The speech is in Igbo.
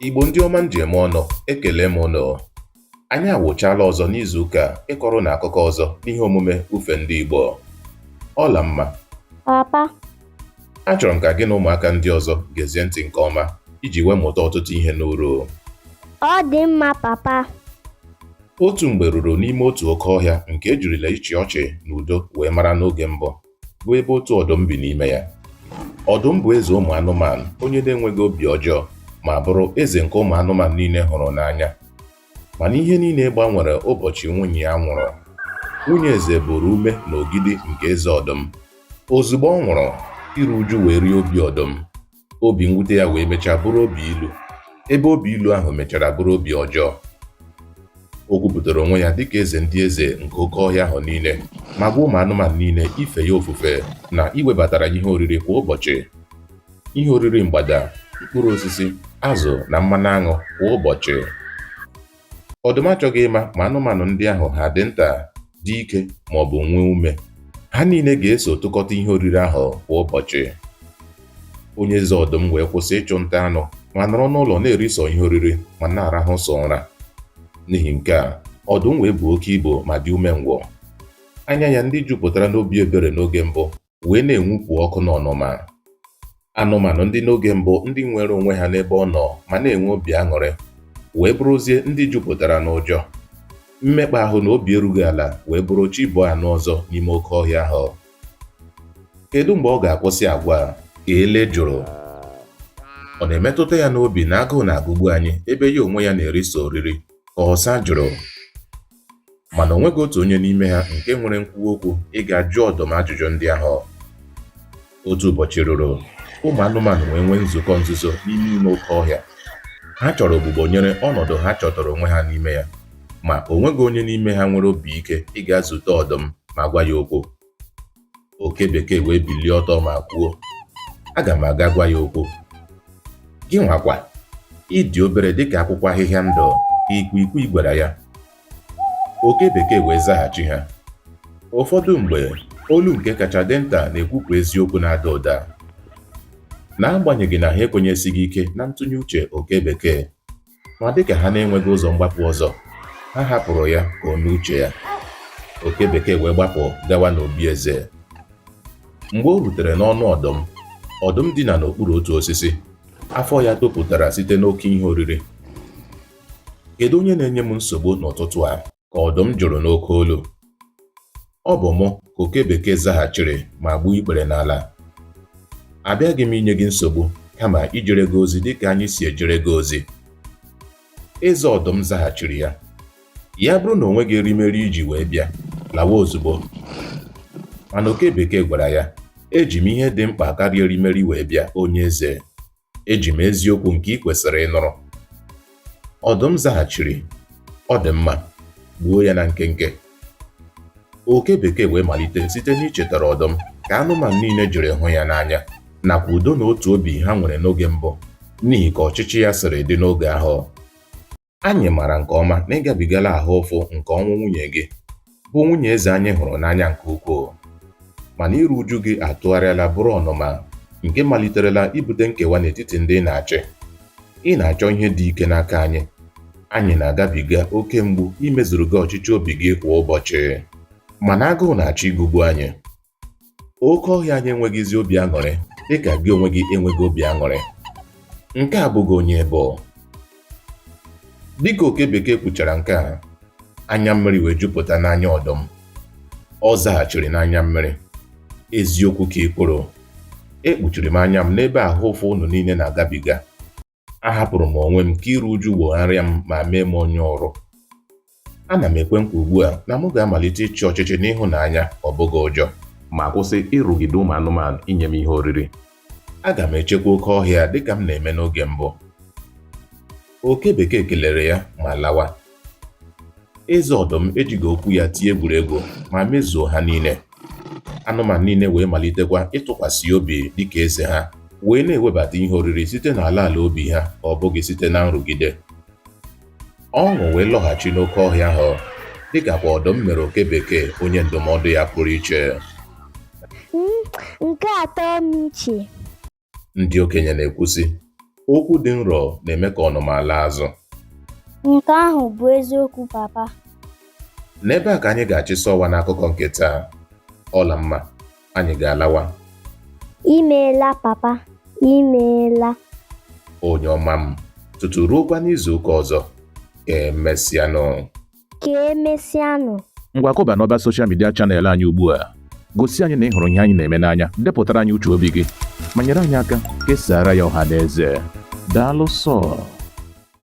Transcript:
Igbo ndị ọma m ji eme ọnụ, ekele m ụnụ. Anyị awụchaala ọzọ n'izuụka a ịkọrọ ụnụ akụkọ ọzọ n'ihe omume Ufe Ndị Igbo. Ọlamma. Papa. Achọrọ m ka gị na ụmụaka ndị ọzọ gezie ntị nke ọma iji wee mụta ọtụtụ ihe n'uru. Ọ dị mma, papa. Otu mgbe ruru n'ime otu oke ọhịa nke e jirila ịchị ọchị na udo wee mara n'oge mbụ, bụ ebe otu ọdụm bi n'ime ya. Ọdụm bụ eze ụmụ anụmanụ, onye na-enweghị obi ọjọọ ma bụrụ eze nke ụmụ anụmanụ niile hụrụ n'anya. Mana ihe niile gbanwere ụbọchị nwunye ya nwụrụ. Nwunye eze bụrụ ume na ogidi nke eze ọdụm. Ozugbo ọ nwụrụ, iru uju wee rie obi ọdụm. Obi mwute ya wee mechaa bụrụ obi ilu, ebe obi ilu ahụ mechara bụrụ obi ọjọọ. O kwupụtara onwe ya dịka eze ndị eze nke oke ọhịa ahụ niile ma gwa ụmụ anụmanụ niile ife ya ofufe na iwebatara ya ihe oriri kwa ụbọchị. Ihe oriri mgbada, mkpụrụ osisi, azụ na mmanụ aṅụ kwa ụbọchị. Ọdụm achọghị ịma ma anụmanụ ndị ahụ ha dị nta, dị ike ma ọ bụ nwee ume. Ha niile ga-eso tụkọta ihe oriri ahụ kwa ụbọchị. Onye eze ọdụm wee kwụsị ịchụ nta anụ ma nọrọ n'ụlọ na-eri sọ ihe oriri ma na-arahụ sọ ụra. N'ihi nke a, ọdụm wee buo oke ibu ma dị umengwụ. Anya ya ndị jupụtara n'obi ebere n'oge mbụ wee na-enwupụ ọkụ n'ọnụma. Anụmanụ ndị n'oge mbụ ndị nwere onwe ha n'ebe ọ nọ ma na-enwe obi aṅụrị wee bụrụzie ndị jupụtara n'ụjọ. Mmekpa ahụ na obi erughị ala wee bụrụ chi bọọ anụ ọzọ n'ime oke ọhịa ahụ. Kedu mgbe ọ ga-akwụsị agwa a? Ka ele jụrụ. Ọ na-emetụta ya n'obi na agụụ na-agụgbu anyị ebe ya onwe ya na-eri sọ oriri, ka ọsa jụrụ. Mana o nweghị otu onye n'ime ha nke nwere nkwuwa okwu ịga jụọ ọdụm ajụjụ ndị ahụ. Otu ụbọchị ruru, ụmụ anụmanụ wee nwee nzukọ nzuzo n'ime ime oke ọhịa. Ha chọrọ ogbugbo nyere ọnọdụ ha chọtara onwe ha n'ime ya, ma o nweghị onye n'ime ha nwere obi ike ịga zute ọdụm ma gwa ya okwu. Oke bekee wee bilie ọtọ ma kwuo, aga m aga gwa ya okwu. Gị nwakwa, ị dị obere dịka akwụkwọ ahịhịa ndụ, ka ikwikwii gwara ya. Oke bekee wee zaghachi ha, ụfọdụ mgbe olu nke kacha dị nta na-ekwupụ eziokwu na-ada ụda. N'agbanyeghị na ha ekwenyesighị ike na ntụnye uche oke bekee, ma dịka ha na-enweghị ụzọ mgbapụ ọzọ, ha hapụrụ ya ka o mee uche ya. Oke bekee wee gbapụ gawa n'obi eze. Mgbe o rutere n'ọnụ ọdụm, ọdụm dina n'okpuru otu osisi. Afọ ya topụtara site n'oke ihe oriri. Kedu onye na-enye m nsogbu n'ụtụtụ a? Ka ọdụm jụrụ n'oke olu. Ọ bụ mụ, ka oke bekee zaghachiri ma gbuo ikpere n'ala. Abịaghị m inye gị nsogbu, kama ijere gị ozi dịka anyị si ejere gị ozi. Eze ọdụm zaghachiri ya, ya bụrụ na o nweghị erimeri i ji wee bịa, lawa ozugbo. Mana oke bekee gwara ya, eji m ihe dị mkpa karịa erimeri wee bịa, onye eze. Eji m eziokwu nke ị kwesịrị ịnụrụ. Ọdụm zaghachiri, ọ dị mma, gbuo ya na nkenke. Oke bekee wee malite site n'ichetara ọdụm ka anụmanụ niile jiri hụ ya n'anya nakwa udo na otu obi ha nwere n'oge mbụ n'ihi ka ọchịchị ya siri dị n'oge ahụ. Anyị maara nke ọma na ị gabigala ahụ ụfụ nke ọnwụ nwunye gị, bụ nwunye eze anyị hụrụ n'anya nke ukwuu. Mana iru uju gị atụgharịala bụrụ ọnụma nke maliterela ibute nkewa n'etiti ndị ị na-achị. Ị na-achọ ihe dị ike n'aka anyị. Anyị na-agabiga oke mgbu imezuru gị ọchịchọ obi gị kwa ụbọchị. Mana agụụ na-achọ ịgụgbu anyị. Oke ọhịa anyị enweghịzi obi aṅụrị dịka gị onwe gị enweghị obi aṅụrị. Nke a abụghị onye ị bụ. Dịka oke bekee kwuchara nke a, anya mmiri wee jupụta n'anya ọdụm. Ọ zaghachiri n'anya mmiri, eziokwu ka ị kwuru. Ekpuchiri m anya m n'ebe ahụ ụfụ unu niile na-agabiga. Ahapụrụ m onwe m ka iru uju wogharịa m ma mee m onye ụrụ. Ana m ekwe nkwa ugbu a na mụ ga-amalite ịchị ọchịchị n'ịhụnanya ọ bụghị ụjọ, ma kwụsị ịrụgide ụmụ anụmanụ inye m ihe oriri. Aga m echekwa oke ọhịa dịka m na-eme n'oge mbụ. Oke bekee kelere ya ma lawa. Eze ọdụm ejighị okwu ya tie egwuregwu ma mezuo ha niile. Anụmanụ niile wee malitekwa ịtụkwasị ya obi dịka eze ha, wee na-ewebata ihe oriri site n'ala ala obi ha ọ bụghị site na nrụgide. Ọṅụ wee lọghachi n'oke ọhịa ahụ dịka kwa ọdụm mere oke bekee onye ndụmọdụ ya pụrụ iche. Nke a tọọ m iche. Ndị okenye na-ekwusi. Okwu dị nro na-eme ka ọnụma laa azụ. Nke ahụ bụ eziokwu, papa. N'ebe a ka anyị ga-achịsa ọwa n'akụkọ nke taa. Ọlamma, anyị ga-alawa. Imeela, papa. Imeela. Onye ọma m, tutu ruokwa n'izu ụka ọzọ. Ka emesịanụ. Ka emesịanụ. Ngwa kụba n'ọba social media channel anyị ugbu a. Gosi anyị na ị hụrụ ihe anyị na-eme n'anya, depụtara anyị uche obi gị, ma nyere anyị aka kesaara ya ọha na eze. Daalụ sọ.